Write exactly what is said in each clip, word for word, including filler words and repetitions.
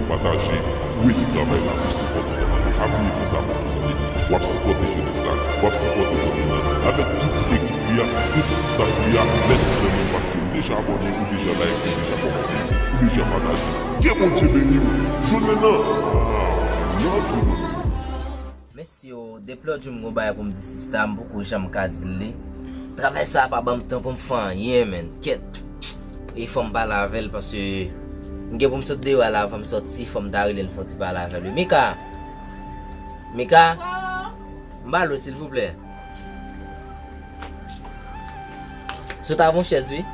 Pataje, kwè nan travay la pou sipòte travay la. Pa bliye fè sa pou nou tande. W ap sipòte jenès la, w ap sipòte komin nan, avèk tout ekip li a, tout staff li a. Mèsi zanmi m, paske ou deja abòne, ou deja like, ou deja kòmante, ou deja pataje. Ke Bondye beni w. Jounen nan, ah, love you. Mesye, depi lòt jou m gon bagay pou m di sista, m poko janm ka di l li. Travay sa a pa ban m tan pou m fè anyen, menn. Kèt. E fò m pale avè l, paske m gen pou m sot deyò a la avan m sòti, fò m ta rele l fè yon ti pale avè l wi. Mika! Mika! M pale w, silvouplè. Sot avè yon chèz wi.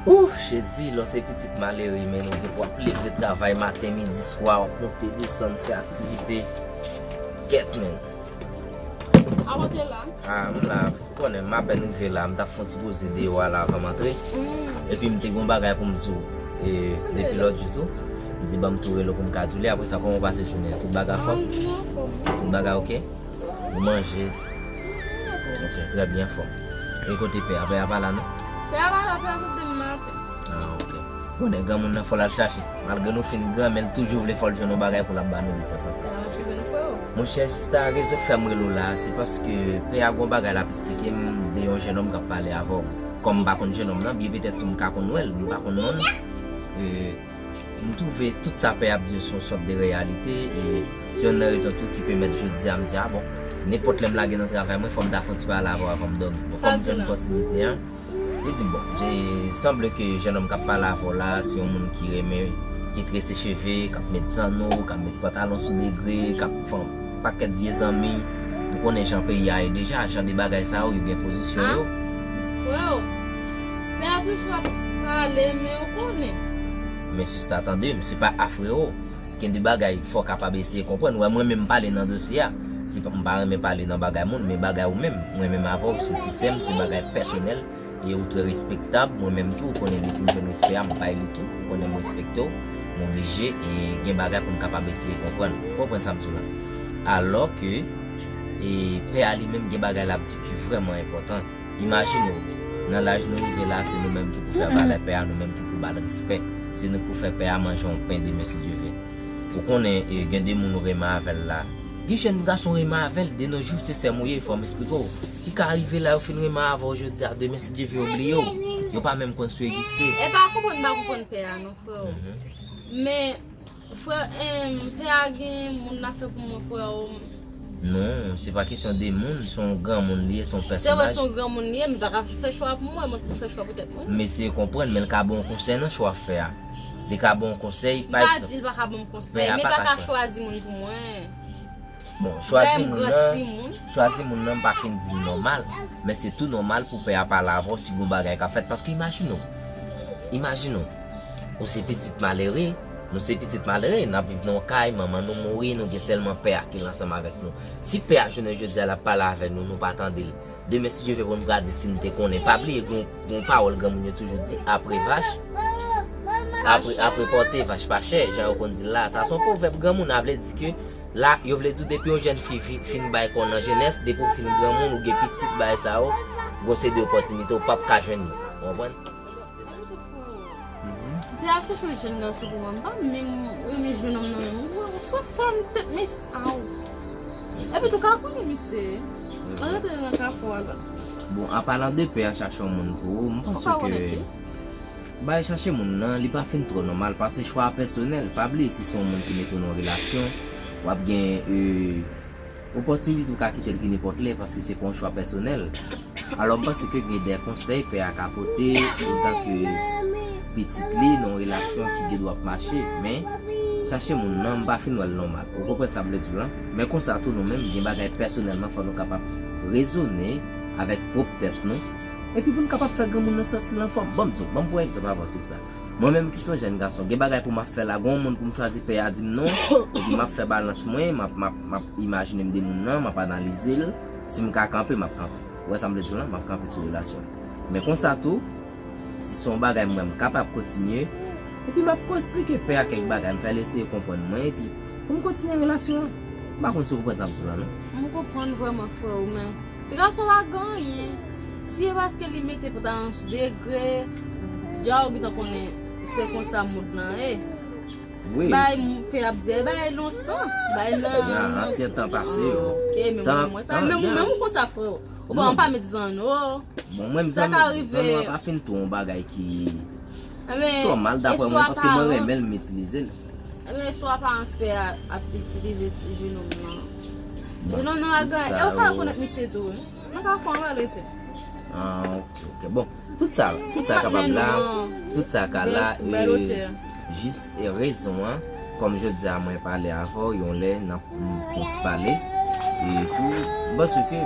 Ouh, Jezi, lè w se pitit malere, menn, ou gen pou ap leve travay maten, midi, swa, w ap monte, desann, fè aktivite. Kèt, menn. A, kote la? Ah, m la. Ou konnen, m apèn rive la, m t ap fè yon ti poze deyò a la avan m antre. Mm. Epi m te gon bagay pou m di w, e, depi lòt jou tou. M di ban m tou rele w pou m ka di w li. Apre sa, kòman w pase jounen an? Tout bagay anfòm? Ah, m anfòm. Tout bagay oke? Ou manje? Ok, trè byen, anfòm. E kote pè a? Pè a pa la, non? Pè a pa la, pè a sot demen maten. Ah, ok. Konnen granmoun nan fò l al chache. Malgre nou fin gran, men l toujou vle fò l jwenn yon bagay pou l ap ba nou de tanzantan. Pè a motive nou, freo. Monchè, jis la, rezon k fè m rele w la, se paske pè a gon bagay l ap esplike m de yon jennonm k ap pale avè w. Kòm m pa konn jennonm nan, byen petèt tou m ka konn wè l, m pa konn non l. E, M twouve tout sa pè ap di yo se yon sòt de reyalite, e se youn nan rezon tou ki pèmèt jodi a m di, a bon, nenpòt lè m lage nan travay mwen, fò m ta fè yon ti pale avè w avan m dòmi. Bon, kòm m jwenn opòtinite an, li di, bon, je, sanble ke jennonm k ap pale avè w la, se yon moun ki renmen, ki trese cheve, k ap met zanno, k ap met pantalon sou degre, k ap fè yon pakèt vye zanmi. Ou konnen jan peyi a ye deja, jan de bagay sa yo, yo gen pozisyon yo. Ah, freo, pè a toujou ap pale, men ou konnen. Men sista, tande m, se pa a freo. Gen de bagay fò w kapab eseye konprann. Ou wè, mwen menm m pale nan dosye a. Se pa, m pa renmen pale nan bagay moun, men bagay ou menm. Mwen menm avè w, se ti sè m, se bagay pèsonèl. E ou trè respektab, mwen menm tou, ou konnen depi m jwenn respè a, m bay li tou. Ou konnen m respekte w, m oblije, e gen bagay pou m kapab eseye konprann. Ou konprann sa m di w la? Alò ke, e, pè a li menm gen bagay l ap di ki vrèman enpòtan. Imajine w, nan laj nou rive la, se nou menm ki pou fè valè pè a, nou menm ki pou ba l respè. Se nou k pou fè pè a manje yon pen demen si Dye vle. Ou konnen, e, gen de moun ou renmen avè l la. Gen jèn gason renmen avè l, de nos jours, se sè m ou ye, fò m esplike w. Ki ka rive la, yo fin renmen avè w jodi a, demen si Dye vle yo bliye w. Yo pa menm konn si w egziste. E pa konprann, pa konprann pè a non, freo. Mhm. Men, frè, em, pè a gen moun l ap fè pou mwen, freo. Non, se pa kesyon de moun, se yon granmoun li ye, se yon pèsonaj. Se vre, se yon granmoun li ye, men li pa ka fè chwa pou mwen, mwen ki pou fè chwa pou tèt mwen. M eseye konprann, men l ka ba w konsèy nan chwa w fè a. Li ka ba w konsèy, pa egzanp. M pa di l pa ka ban m konsèy, men l pa ka chwazi moun pou mwen. Bon, chwazi moun nan, chwazi moun nan, m pa fin di l nòmal, men se tou nòmal pou pè a pale avè w si gon bagay k ap fèt. Paske imajine w, imajine w, ou se pitit malere, nou se pitit malere, n ap viv nan yon kay, manman nou mouri, nou gen sèlman pè a ki la ansanm avèk nou. Si pè a jounen jodi a l ap pale avè nou, nou pa tande l, demen, si Dye vle, pou nou ka di si n te konnen. Pa bliye, gon, gon pawòl granmoun yo toujou di, apre vach, apre, apre pòte, vach pa chè, jan yo konn di l la. Sa se yon pwovèb granmoun, a vle di ke la, yo vle di w depi yon jèn fi vi-, fin bay kò nan jenès, depi w fin granmoun, ou gen pitit, bagay sa yo, gon seri de opòtinite, ou p ap ka jwenn yo. Ou konprann? Se sa. Mhm. Pè a chèche yon jèn gason pou mwen, m pa menm renmen jennonm nan menm. Ou wè, swa fanm tèt, men, aw. Epi tou ka konnen misye. Mhm. Ann rantre nan kafou a la. Bon, an palan de pè a chache yon moun pou ou, m panse ke bagay chache moun nan, li pa fin twò nòmal, paske chwa a pèsonèl. Pa bliye, si se yon moun ki mete w nan yon relasyon, w ap gen, e, opòtinite ou ka kite l ki nenpòt lè, paske se pa yon chwa pèsonèl. Alò, m panse ke gen de konsèy pè a ka pote, otan ke pitit li nan yon relasyon ki gen dwa ap mache, men chache moun nan, m pa fin wè l nòmal. Ou konprann sa m vle di w lan? Men konsa tou, nou menm, gen bagay pèsonèlman, fò nou kapab rezone avèk pwòp tèt nou. Epi pou n kapab fè granmoun nan santi l anfòm. Ban m di w, ban m pran egzanp avè w, sista. Mwen menm ki se yon jèn gason, gen bagay pou m ap fè la, gen yon moun pou m chwazi pè a di m non, epi m ap fè balans mwen, m ap, m ap, m ap imajine m de moun nan, m ap analize l, si m ka kanpe, m ap kanpe. Ou wè sa m vle di w lan, m ap kanpe sou relasyon. Men konsa tou, si se yon bagay m wè m kapab kontinye, epi m ap ko esplike pè a kèk bagay, m fè l eseye konprann mwen, epi pou m kontinye relasyon an. M pa konn si w konprann sa m di w lan, non. M konprann vrèman, frè w, men ti gason pa gen anyen. Si e paske li mete pantalon sou degre, dja ou gentan konnen. Se konsa mond lan ye. Wi. Bay moun pe ap di bay lontan. Bay nan Nan ansyen tan pase yo. Ok, men Tan- mwen sa tan- men mwen nan. Menm konsa frè. Ou Non. pa pa met zanno. Bon, mwen Sa zanno ka rive. Zanno an pa fin tou yon bagay ki Ebyen, twò mal dapre e sou mwen paske mwen aparans. Renmen l, m itilize l. Ebyen, sou aparans pè a ap itilize ti jenòm nan. Bon, Jenòm nan tout agan, sa e ou ka yo- konnen misye tou. Mwen ka fè yon bagay tè. Ah, ok, ok. Bon, tout sa, tout sa Patnè kapab la, nou an. Tout sa ka la, Bèl, bèl e, otè. Jis e rezon an, kòm jodi a mwen pale avè w, yon lè n ap fon ti pale. E tou, m panse ke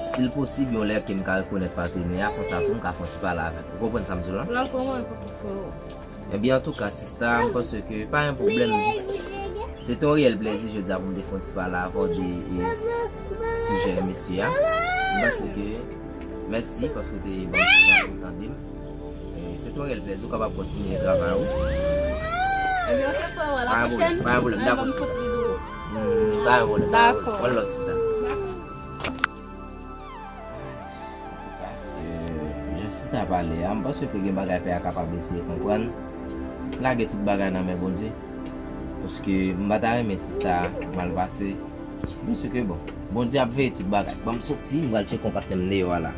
si l posib, yon lè ke m ka rekonèt patnè a, konsa tou m ka fon ti pale avè l. Ou konprann sa m di w la? Pral kòman pou frè ou? Ebyen, antouka, sista, m panse ke pa yon pwoblèm, jis se te yon reyèl plezi jodi a pou m te fè yon ti pale avè w de e, sijè mesye a. M panse ke mèsi paske w te ban m ti tan pou w tande m. E, se te yon reyèl plezi, ou kapab kontinye travay ou. Ebyen, ok, frè, a la Pa yon pwoblèm, pwochèn. pa yon pwoblèm, Mwen dakò, ban m sista. fon ti bizou. Hmm, pa yon pwoblèm, pa yon Dakò. pwoblèm. One love, sista. Antouka, e, jan sista pale a, m panse ke gen bagay pè a kapab eseye konprann. Lage tout bagay nan men Bondye. Paske m pa ta renmen sista mal pase. M panse ke bon, Bondye ap veye tout bagay. Bon, m soti, m pral tcheke yon patnè m deyò a la.